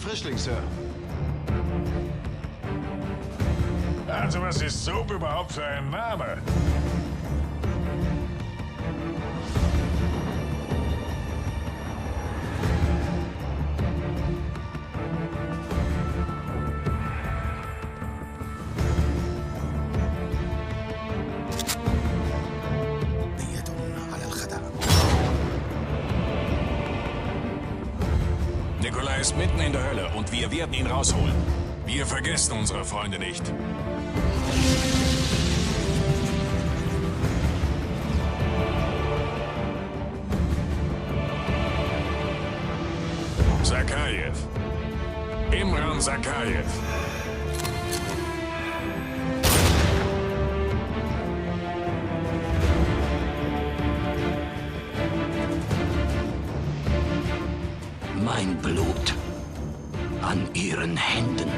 Frischling, Sir. Also, was ist Soap überhaupt für ein Name? Nikolai ist mitten in der Hölle und wir werden ihn rausholen. Wir vergessen unsere Freunde nicht. Sakajew. Imran Sakajew. Mein Blut an ihren Händen.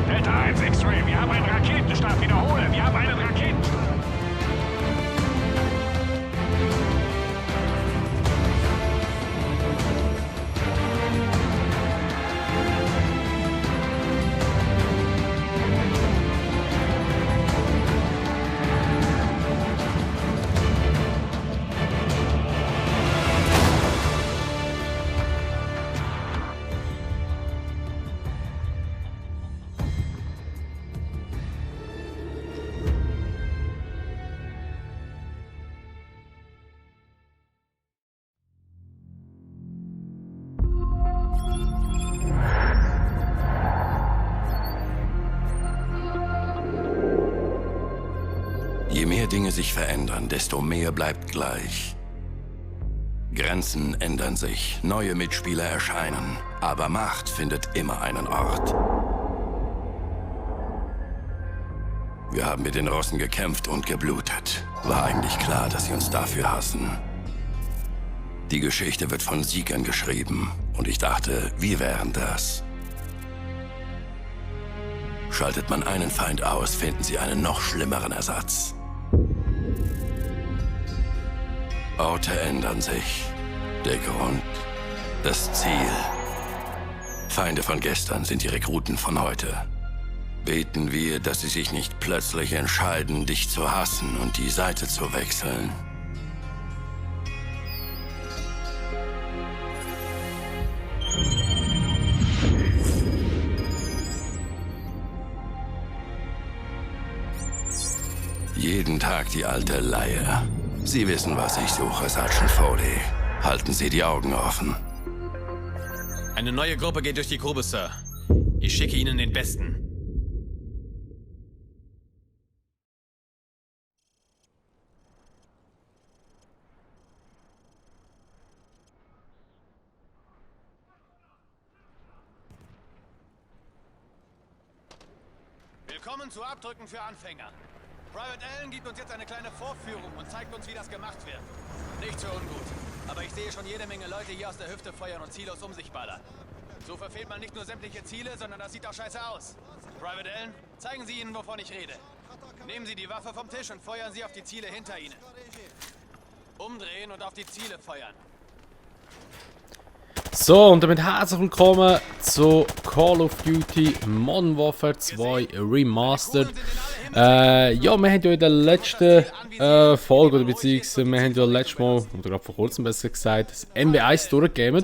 Delta 1 X-Ray, wir haben einen Raketenstart. Wiederhole, wir haben einen Raketenstart. Je mehr Dinge sich verändern, desto mehr bleibt gleich. Grenzen ändern sich, neue Mitspieler erscheinen, aber Macht findet immer einen Ort. Wir haben mit den Russen gekämpft und geblutet. War eigentlich klar, dass sie uns dafür hassen. Die Geschichte wird von Siegern geschrieben und ich dachte, wir wären das. Schaltet man einen Feind aus, finden sie einen noch schlimmeren Ersatz. Orte ändern sich. Der Grund, das Ziel. Feinde von gestern sind die Rekruten von heute. Beten wir, dass sie sich nicht plötzlich entscheiden, dich zu hassen und die Seite zu wechseln. Jeden Tag die alte Leier. Sie wissen, was ich suche, Sergeant Foley. Halten Sie die Augen offen. Eine neue Gruppe geht durch die Grube, Sir. Ich schicke Ihnen den Besten. Willkommen zu Abdrücken für Anfänger. Private Allen gibt uns jetzt eine kleine Vorführung und zeigt uns, wie das gemacht wird. Nicht so ungut, aber ich sehe schon jede Menge Leute hier aus der Hüfte feuern und ziellos um sich ballern. So verfehlt man nicht nur sämtliche Ziele, sondern das sieht auch scheiße aus. Private Allen, zeigen Sie ihnen, wovon ich rede. Nehmen Sie die Waffe vom Tisch und feuern Sie auf die Ziele hinter Ihnen. Umdrehen und auf die Ziele feuern. So, und damit herzlich willkommen zu Call of Duty Modern Warfare 2 Remastered. Ja, wir haben ja in der letzten Folge, oder beziehungsweise wir haben ja letztes Mal, oder gerade vor kurzem besser gesagt, das MW1 durchgegeben.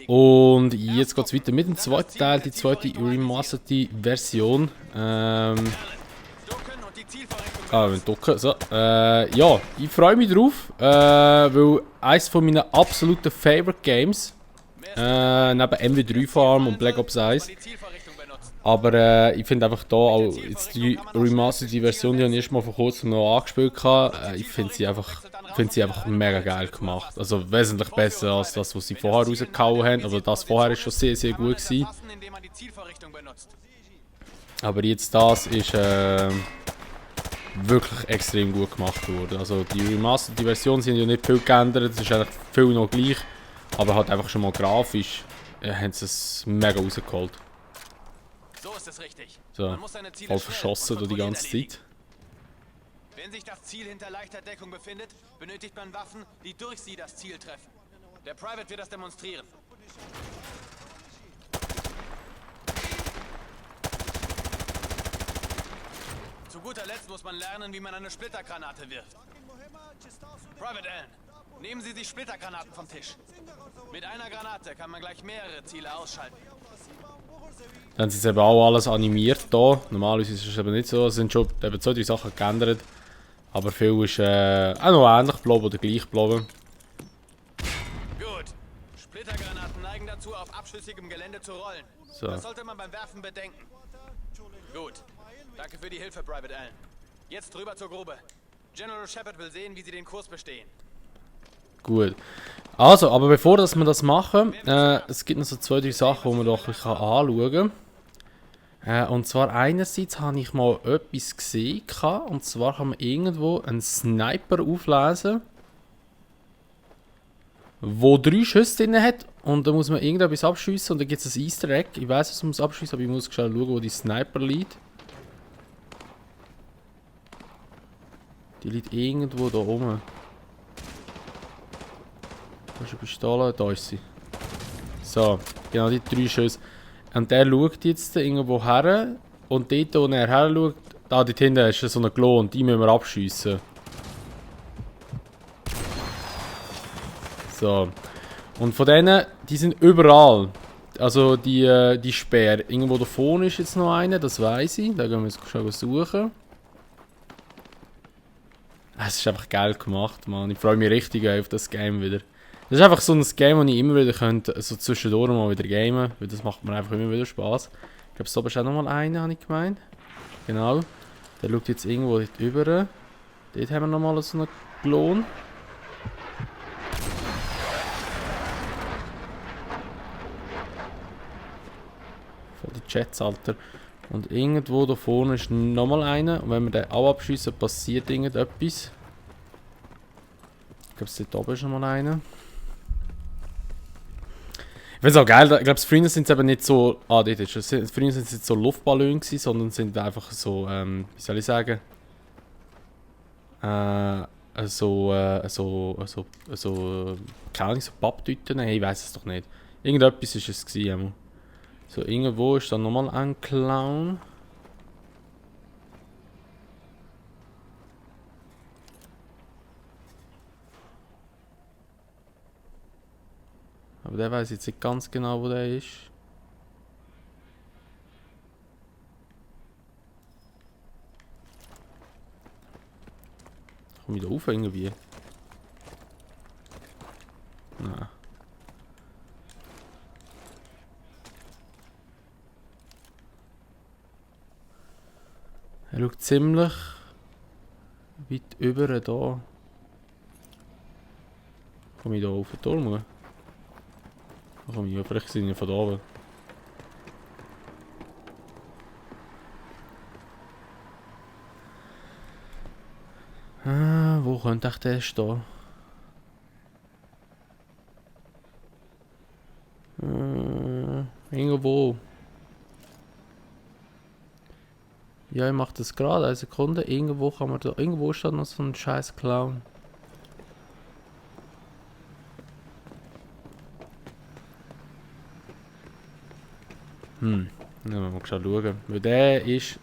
Und jetzt geht es weiter mit dem zweiten Teil, die zweite remasterte Version. Wir ducken. So. Ja, ich freue mich drauf, weil eines von meinen absoluten Favorite Games, neben MW3 Farm und Black Ops 1. Aber ich finde einfach da auch jetzt die remasterte Version, die ich erst mal vor kurzem noch angespielt habe, ich finde sie einfach mega geil gemacht. Also wesentlich besser als das, was sie vorher rausgehauen haben. Aber das vorher ist schon sehr, sehr gut gewesen. Aber jetzt das ist wirklich extrem gut gemacht worden. Also die remasterte Version sind ja nicht viel geändert, es ist eigentlich viel noch gleich. Aber halt einfach schon mal grafisch haben sie es mega rausgeholt. So ist es richtig. So, voll verschossen durch die ganze Zeit. Wenn sich das Ziel hinter leichter Deckung befindet, benötigt man Waffen, die durch sie das Ziel treffen. Der Private wird das demonstrieren. Zu guter Letzt muss man lernen, wie man eine Splittergranate wirft. Private Allen, nehmen Sie sich Splittergranaten vom Tisch. Mit einer Granate kann man gleich mehrere Ziele ausschalten. Dann sind es eben auch alles animiert hier. Normalerweise ist es eben nicht so. Es sind schon eben 2-3 Sachen geändert. Aber viel ist auch noch ähnlich geblieben oder gleich geblieben. Gut. Splittergranaten neigen dazu, auf abschüssigem Gelände zu rollen. So. Das sollte man beim Werfen bedenken. Gut. Danke für die Hilfe, Private Allen. Jetzt rüber zur Grube. General Shepard will sehen, wie Sie den Kurs bestehen. Gut. Also, aber bevor dass wir das machen, es gibt noch so 2-3 Sachen, die man doch anschauen kann. Und zwar einerseits habe ich mal etwas gesehen, und zwar kann man irgendwo einen Sniper auflesen, wo 3 Schüsse drin hat und da muss man irgendetwas abschiessen und dann gibt es ein Easter Egg. Ich weiß, was man muss abschiessen, aber ich muss schnell schauen, wo die Sniper liegt. Die liegt irgendwo da oben. Da ist eine Pistole, da ist sie. So, genau die 3 Schüsse. Und der schaut jetzt irgendwo her. Und dort, wo er her schaut, da dort hinten ist so ein Glow und die müssen wir abschiessen. So. Und von denen, die sind überall. Also die Speer. Irgendwo da vorne ist jetzt noch einer, das weiss ich. Da gehen wir jetzt schon suchen. Es ist einfach geil gemacht, Mann. Ich freue mich richtig auf das Game wieder. Das ist einfach so ein Game, das ich immer wieder könnte, so zwischendurch mal wieder gamen, weil das macht mir einfach immer wieder Spaß. Ich glaube, so ist auch nochmal einer, habe ich gemeint. Genau. Der schaut jetzt irgendwo dort rüber. Dort haben wir nochmal so einen Klon. Voll die Chats, Alter. Und irgendwo da vorne ist nochmal einer. Und wenn wir den auch abschiessen, passiert irgendetwas. Ich glaube, dort oben ist nochmal einer. Ich finde es auch geil, ich glaube, früher sind es eben nicht so. Ah, dort ist es. Früher sind es nicht so Luftballone gewesen, sondern sind einfach so, wie soll ich sagen? Keine Ahnung, so Papptüten. Hey, ich weiß es doch nicht. Irgendetwas ist es gewesen. So, irgendwo ist dann nochmal ein Clown. Aber der weiß jetzt nicht ganz genau, wo der ist. Komm ich da rauf irgendwie? Nein. Er schaut ziemlich weit über da. Komme ich da auf den Turm? Da komme ich ja, vielleicht sind wir von da oben. Wo könnte ich der stehen? Irgendwo. Ja, ich mache das gerade, eine Sekunde. Irgendwo kann man da. Irgendwo steht noch so ein scheiß Clown. Ja, wir mal schauen. Weil der ist.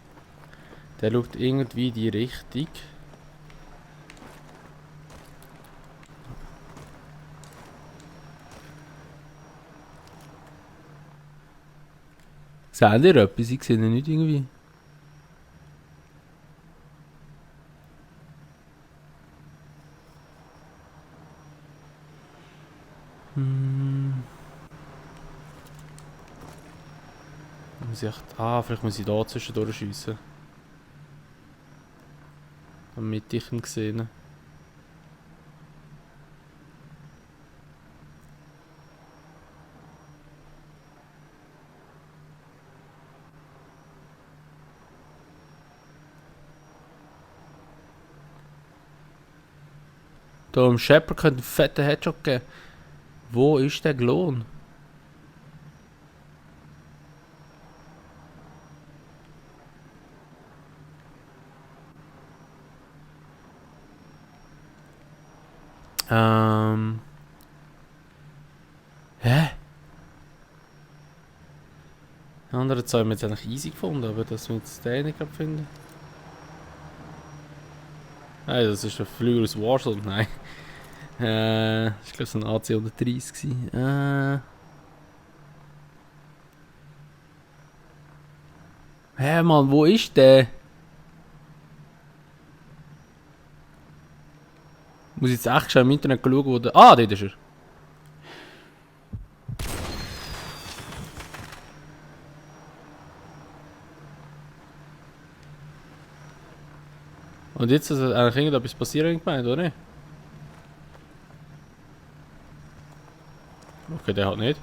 Der schaut irgendwie in die Richtung. Seht ihr etwas? Ich sehe ihn nicht irgendwie. Muss ich echt, vielleicht muss ich da zwischendurch schiessen. Damit ich ihn sehe. Da im Shepard könnte einen fetten Headshot geben. Wo ist der Klon? Hä? Die anderen zwei haben wir jetzt eigentlich easy gefunden, aber dass wir jetzt den nicht gerade finden. Nein, das ist ein Flüger aus Warzone, nein. Ich glaube, so ein AC 130 gewesen. Hä, Mann, wo ist der? Muss ich jetzt echt schon im Internet schauen, wo der... Ah, dort ist er. Und jetzt ist eigentlich irgendetwas passieren gemeint, oder nicht? Okay, der hat nicht.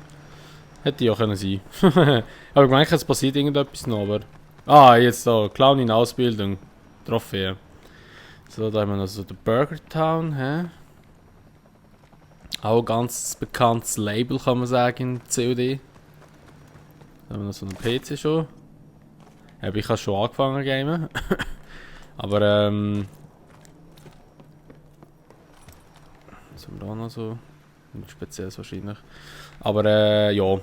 Hätte ja können sein. Aber ich meine, es passiert irgendetwas noch, aber... Ah, jetzt da, Clown in Ausbildung. Trophäe. So, da haben wir noch so den Burger Town, hä? Auch ein ganz bekanntes Label, kann man sagen, in COD. Da haben wir noch so einen PC schon. Ich habe schon angefangen zu gamen. Aber was haben wir da noch so? Nichts Spezielles wahrscheinlich. Aber ja. Ein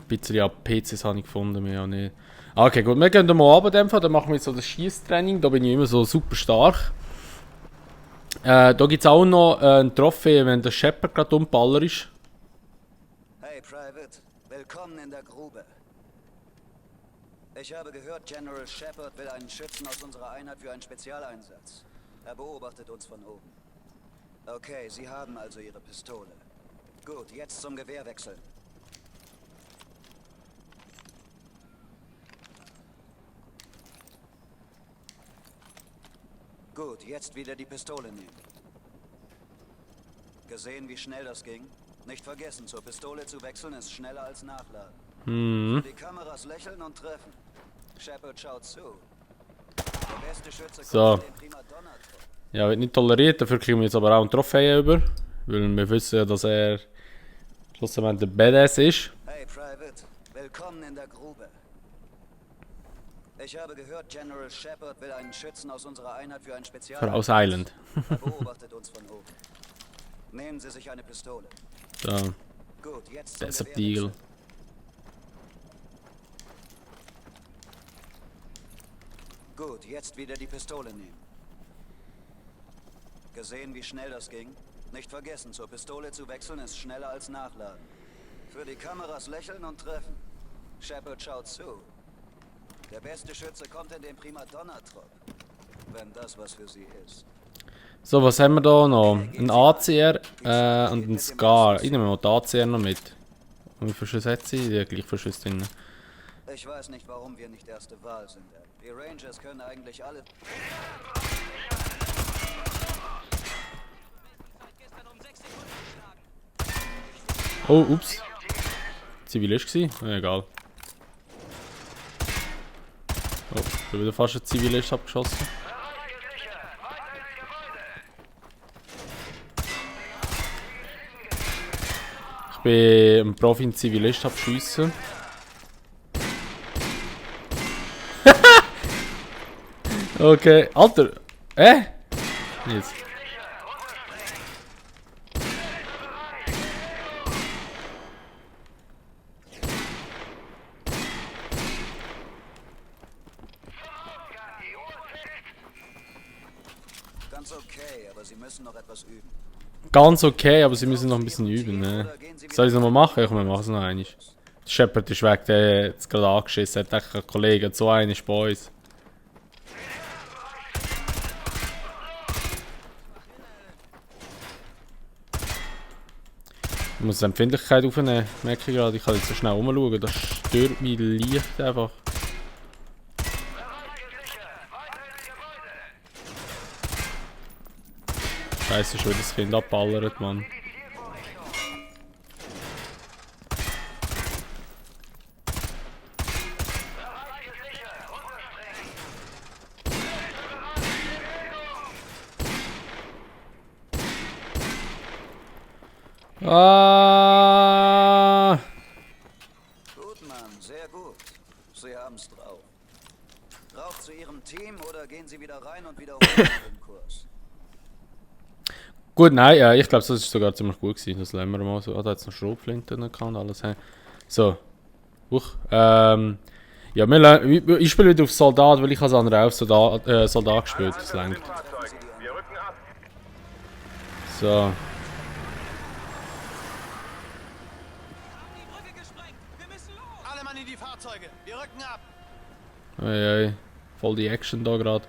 bisschen ja, PCs habe ich gefunden, mehr ja nicht. Okay, gut, wir gehen da mal runter, in dem Fall. Dann machen wir jetzt so das Schießtraining. Da bin ich immer so super stark. Da gibt es auch noch ein Trophäe, wenn der Shepard gerade umballer ist. Hey Private, willkommen in der Grube. Ich habe gehört, General Shepard will einen Schützen aus unserer Einheit für einen Spezialeinsatz. Er beobachtet uns von oben. Okay, Sie haben also Ihre Pistole. Gut, jetzt zum Gewehr wechseln. Gut, jetzt wieder die Pistole nehmen. Gesehen, wie schnell das ging? Nicht vergessen, zur Pistole zu wechseln ist schneller als nachladen. Für die Kameras lächeln und treffen. Shepard schaut zu. Der beste Schütze So. kommt in den Primadonna-Trupp. Ja, wird nicht toleriert, dafür kriegen wir jetzt aber auch eine Trophäe über. Weil wir wissen ja, dass er schlussendlich der Badass ist. Hey Private, willkommen in der Grube. Ich habe gehört, General Shepard will einen Schützen aus unserer Einheit für ein Spezial. Für aus Island. Er beobachtet uns von oben. Nehmen Sie sich eine Pistole. So, Gut, jetzt zum Desert Gewehr Deagle. wechseln. Gut, jetzt wieder die Pistole nehmen. Gesehen, wie schnell das ging? Nicht vergessen, zur Pistole zu wechseln ist schneller als nachladen. Für die Kameras lächeln und treffen. Shepard schaut zu. Der beste Schütze kommt in den Primadonna-Trupp. Wenn das was für Sie ist. So, was haben wir da noch? Ein ACR und ein Scar. Ich nehme mal die ACR noch mit. Und wie viele Schüsse hat sie? Ja, gleich viele Schüsse drin. Ich weiß nicht, warum wir nicht erste Wahl sind. Die Rangers können eigentlich alle... Oh, ups. Zivilist gsi? Egal. Oh, ich bin wieder fast ein Zivilist abgeschossen. Ich bin ein Profi in Zivilist abschiessen. Okay, Alter. Jetzt. Ganz okay, aber Sie müssen noch etwas üben. Ganz okay, aber sie müssen noch ein bisschen üben, ne? Soll ich es nochmal machen? Komm, wir machen es noch einmal. Shepard ist weg, der hat jetzt gerade angeschissen. Er hat echt einen Kollegen, so einer ist bei uns. Ich muss die Empfindlichkeit aufnehmen, merke ich gerade. Ich kann jetzt so schnell rumschauen, das stört mich leicht einfach. Scheiße, schon wieder das Kind abballert, Mann. Ah! Gut, Mann, sehr gut. Sie haben's drauf. Rauf zu Ihrem Team oder gehen Sie wieder rein und wiederholen den Kurs. Gut, nein, ich glaube, das ist sogar ziemlich gut gewesen. Das lassen wir mal so. Da hat es noch Schrotflinten gehabt und alles. So. Ja, ich spiele wieder auf Soldat, weil ich als andere auf Soldat gespielt. Das längt. So. Alle Mann in die Fahrzeuge. Wir rücken ab. Ey, voll die Action da gerade.